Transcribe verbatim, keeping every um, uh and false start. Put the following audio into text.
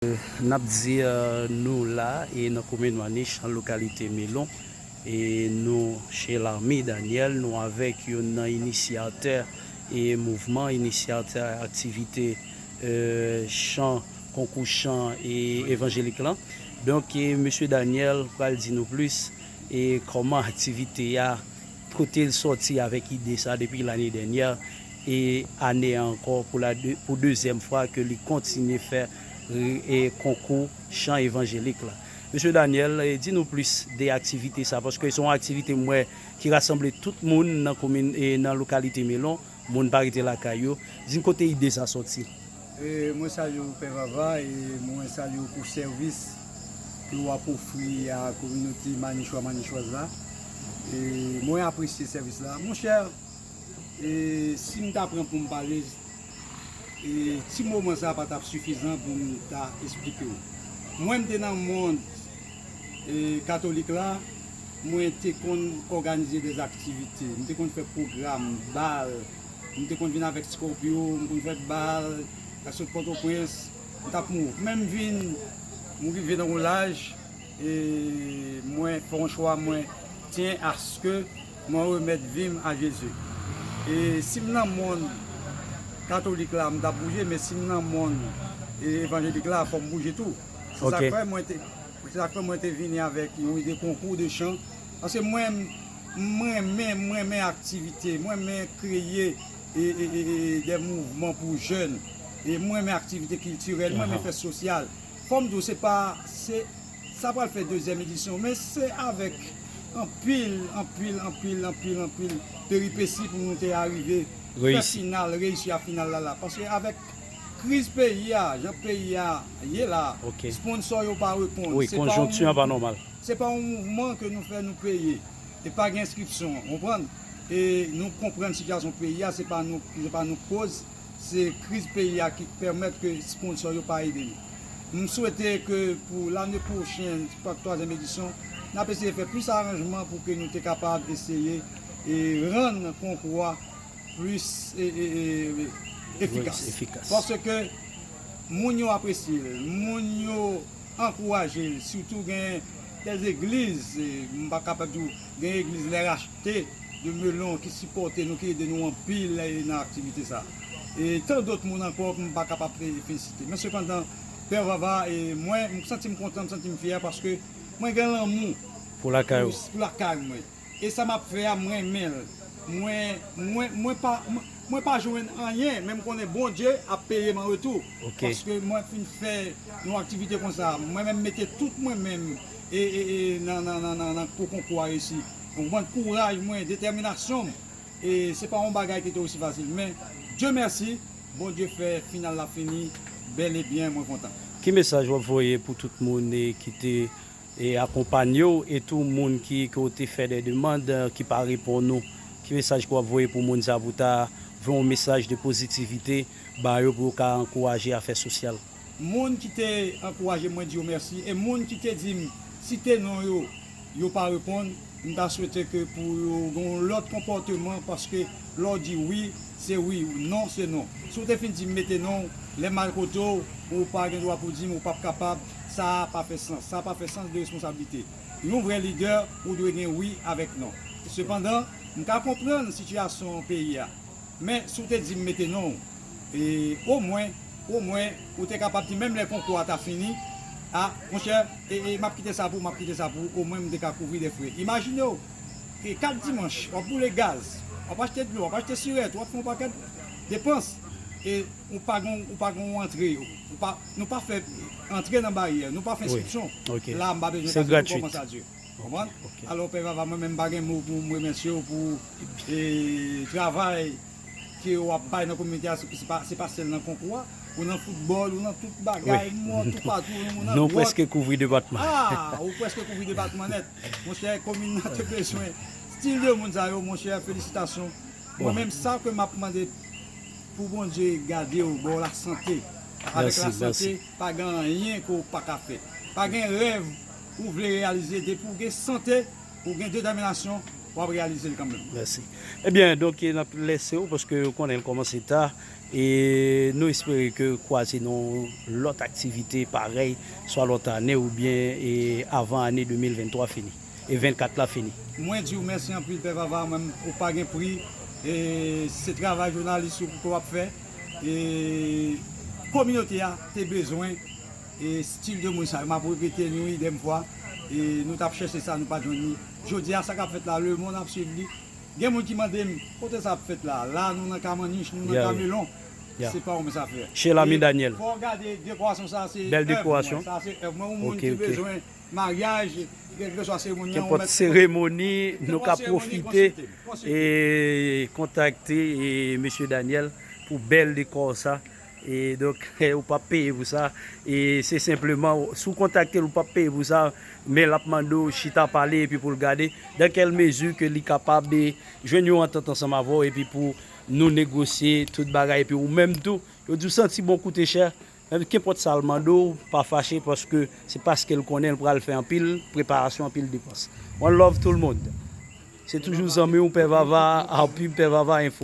N ap di, eh, nou la e nan komin Manich, nan lokalite Melon, e nou, Shelami Daniel, nou avèk youn nan inisyatè e mouvman, inisyatè aktivite, eh, chan, konkou chan e evanjelik lan. Donk, e, mesye Daniel pral di nou plis e kòman aktivite a, kote l sòti avèk ide sa depi lane dènyè, e ane a ankò pou la de, pou dezyèm fwa ke li kontinye fè, e, e konkou chan evanjelik la. Mesye Daniel, e, di nou plis de aktivite sa, paske se yon aktivite m wè ki rasanble tout moun nan komin, e nan lokalite Melon, moun pa rete lakay yo. Di n kote ide sa sòti. E mwen salye w, Pè Vava, e mwen salye w pou sèvis ke w ap ofri a kominote Manichwa, Manichwaz la. E mwen apresye sèvis la. Monchè, e si m ta pran pou m pale, e ti moman sa pa t ap sifizan pou m ta esplike w. Mwen, m te nan mond, e, katolik la, mwen te konn òganize de aktivite. M te konn fè pwogram, bal, m te konn vin avèk Scorpio, m konn fè bal, ta sot Pòtoprens, m t ap move. Men m vin, m rive nan yon laj, e mwen fè yon chwa, mwen tyen aske mwen remèt vi m a Jezi. E si m nan mond katolik la, m t ap bouje, men si m nan mond, e, evanjelik la, fò m bouje tou. Se sa k fè mwen te, se sa k fè mwen te vini avèk yon ide konkou de chan. Paske mwen, mwen renmen, mwen renmen aktivite, mwen renmen kreye e, e, e, e, de mouvman pou jèn. E mwen renmen aktivite kiltirèl, mwen renmen fè sosyal. Fò m di w, se pa, se, sa pral fè dezyèm edisyon, men se avèk anpil, anpil, anpil, anpil, anpil peripesi pou nou te arive fè final, reyisi a final la la. Paske avèk kriz peyi a, jan peyi a ye la, sponsò yo pa reponn. Wi, konjonkti an pa nòmal. Se pa yon mouvman ke nou fè nou peye. E pa gen enskripsyon, konprann? E nou konprann sitiyasyon peyi a, se pa nou, se pa nou koz, se kriz peyi a ki pèmèt ke sponsò yo pa ede nou. M swete ke pou lane pwochen, twa-, twazyèm edisyon, n ap eseye fè plis aranjman pou ke nou te kapab eseye e rann konkou a plis e, e, e, efikas. Efikas. Paske moun yo apresye l, moun yo ankouraje l, sitou gen de legliz, e, m pa kapab di w, gen legliz Lè Rachte de Melon ki sipòte nou, ki ede nou anpil, e, nan aktivite sa. E tan dòt moun ankò m pa kapab fe-, felisite. Men sepandan, Pè Vava, e mwen, m santi m kontan, m santi m fyè paske mwen gen lanmou pou lakay ou, pou lakay mwen. E sa m ap fè a, mwen renmen l. Mwen, mwen, mwen pa, mwen, mwen pa jwenn anyen, men m konnen Bondye ap peye m an retou. Ok. Paske mwen fin fè yon aktivite konsa. Mwen menm mete tout mwen menm e, e, e, nan, nan, nan, nan, nan pou konkou a reyisi. Donk, mwen, kouraj mwen, detèminasyon m, e se pa yon bagay ki te osi fasil. Men, Dye mèsi, Bondye fè final la fini bèl e byen, mwen kontan. Ki mesaj w ap voye pou tout moun, e, ki te e akonpanye w, e tou moun ki, ke w te fè de demann, e, ki pa reponn ou? Ki mesaj ke w ap voye pou moun sa, pou ta voye yon mesaj de pozitivite ba yo, pou yo ka ankouraje afè sosyal? Moun ki te ankouraje m, mwen di yo mèsi, e moun ki te di m, site non yo, yo pa reponn, m ta swete ke pou yo gen yon lòt konpòteman, paske lè w di wi, se wi, non, se non. Si w te fin di m mete non w, lè m al kote w, ou pa gen dwa pou di m ou p ap kapab, sa a pa fè sans. Sa a pa fè sans de responsablite. Yon vrè lidè, ou dwe gen wi avèk non. Sepandan, m ka konprann sitiyasyon peyi a. Men, si w te di m mete non w, e, omwen, omwen, ou te kapab di, menm lè konkou a ta fini, a, monchè, e, e, m ap kite sa pou ou, m ap kite sa pou ou, omwen m te ka kouvri de frè. Imajine w, e, kat dimanch, w ap boule gaz, w ap achte dlo, w ap achte sirèt, w ap fè yon pakèt depans, e ou pa gen, ou pa gen yon antre, ou pa, nou pa fè antre nan baryè, nou pa fè enskripsyon. La, m pa bezwen pase pou kòmanse a Dye. Konprann? Alò, Pè Vava, mwen menm m pa gen mo pou m remèsye w pou, e, travay ke w ap bay nan kominote a, se, se pa, se pa sèl nan konkou a, ou nan foutbòl, ou nan tout bagay, m wè w toupatou, ou nan dwòg. Nou prèske kouvri depatman. A, ou prèske kouvri depatman nèt. Monchè, komin nan te bezwen stil de moun sa yo, monchè, felisitasyon. Mwen menm, sa ke m ap mande pou Bondye gade w, ba w lasante. Avèk lasante, pa gen anyen ke w pa ka fè. Pa gen rèv ou vle reyalize, depi w gen sante, ou gen detèminasyon, w ap reyalize l kanmenm. Mèsi. Ebyen, donk, n ap lese w paske ou konnen l kòmanse ta. E nou espere ke kwaze nan lòt aktivite parèy, swa lòt ane oubyen e avan ane de mil venntwa fini. E vennkat la fini. Mwen di w mèsi anpil, Pè Vava, mwen, ou pa gen pri. E se travay jounalis ou ke w ap fè. E kominote a te bezwen e stil de moun sa yo. M ap repete nou idèm fwa. E nou t ap chèche sa, nou pa t jwenn li. Jodi a, sa k ap fèt la, lemonn ap swiv li. Gen moun ki mande m, kote sa ap fèt la? La, nou nan Kamannich, nou nan Kamelon. Se pa ou men sa fè. Chez l'ami Daniel. Fò w gade dekorasyon sa, se bèl dekorasyon. Sa se èv mwen, ou moun ki bezwen maryaj, kèlkeswa seremoni an, ou mèt. Kenpòt seremoni, nou ka pwofite e kontakte e mesye Daniel pou bèl dekò sa. E donk, ou p ap peye pou sa. E se senpleman, si w kontakte l, ou p ap peye pou sa, men l ap mande w chita pale epi pou l gade dans quelle mesure ke li kapab e jwenn yon antant ansanm avè w epi pou nou negosye tout bagay epi ou menm tou, yo di w santi bon koute chè, men kenpòt sa l mande w, pa fache paske se paske l konnen l pral fè anpil preparasyon, anpil depans. One love tout le monde. Se toujou zanmi w Pè Vava, Arpi Pè Vava Info.